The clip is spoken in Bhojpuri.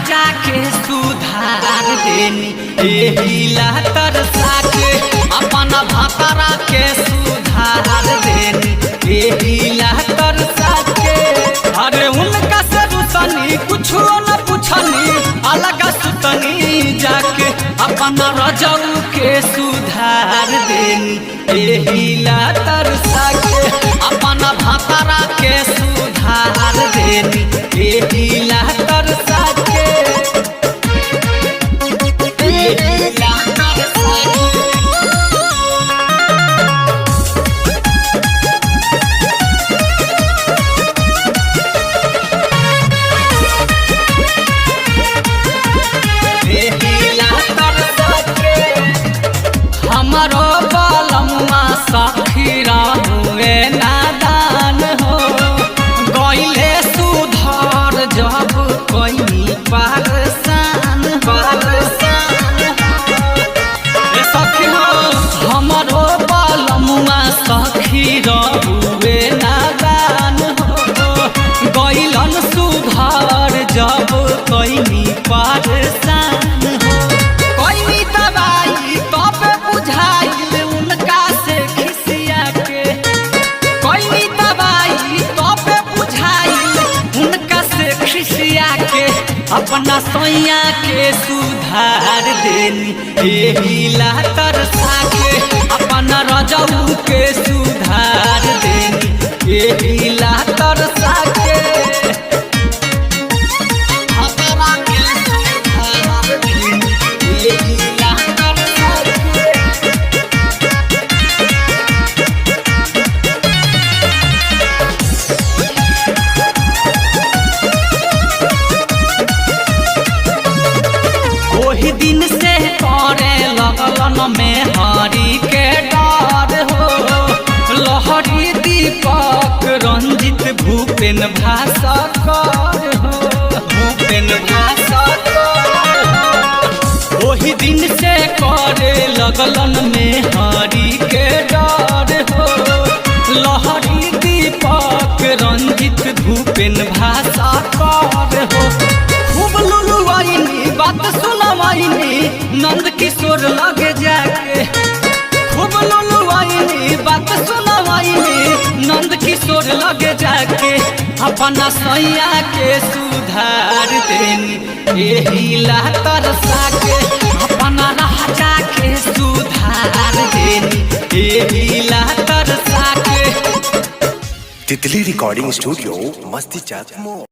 राजा के सुधार देनी एही ला तरसा के, अपना भातारा के सुधार देनी एही ला तरसा के। अरे उनका से रुसनी कुछो न पुछनी, अलग सुतनी जाके अपना रजऊ के सुधार देनी एही ला तरसा के, अपना भातारा के सुधार देनी एही ला तरसा के। एही ला तरसा के। एही ला तरसा के। हमरो बालम्मा सखी रहुए नादान हो, गइले सुधर जब कोई पारसान पारसान। ए सखी हो, हमरो बालम्मा सखी रहुए नादान हो, गइलन सुधर जब कोई पारसान हो। कोई दवाई तबे बुझाइल उनका से खिसिया के, कोई दवाई तबे बुझाइल उनका से खिसिया के, अपना सैया के सुधार देनी एही ला तरसा के, अपना रजऊ के सुधार देनी एही ला तरसा के। अपना के सुधार देनी एही ला तरसा के। ओही दिन से करे लगलन में हरी के डर हो, लहरी दीपक रंजित भूपेन भाषा कर हो, भूपेन भाषा कर हो। ओही दिन से करे लगलन में हरी के डर हो, लहरी दीपक रंजित भूपेन भाषा कर हो। खूब लुलुआइनी बात सुनवाइनी नंद किशोर लगे जाके, खूब लुलुआइनी बात सुनवाइनी नंद किशोर लगे जाके, अपना सैया के सुधार देनी एही ला तरसा के, अपना राजा के सुधार देनी एही ला तरसा के। तितली रिकॉर्डिंग स्टूडियो मस्ती चाट मोड़।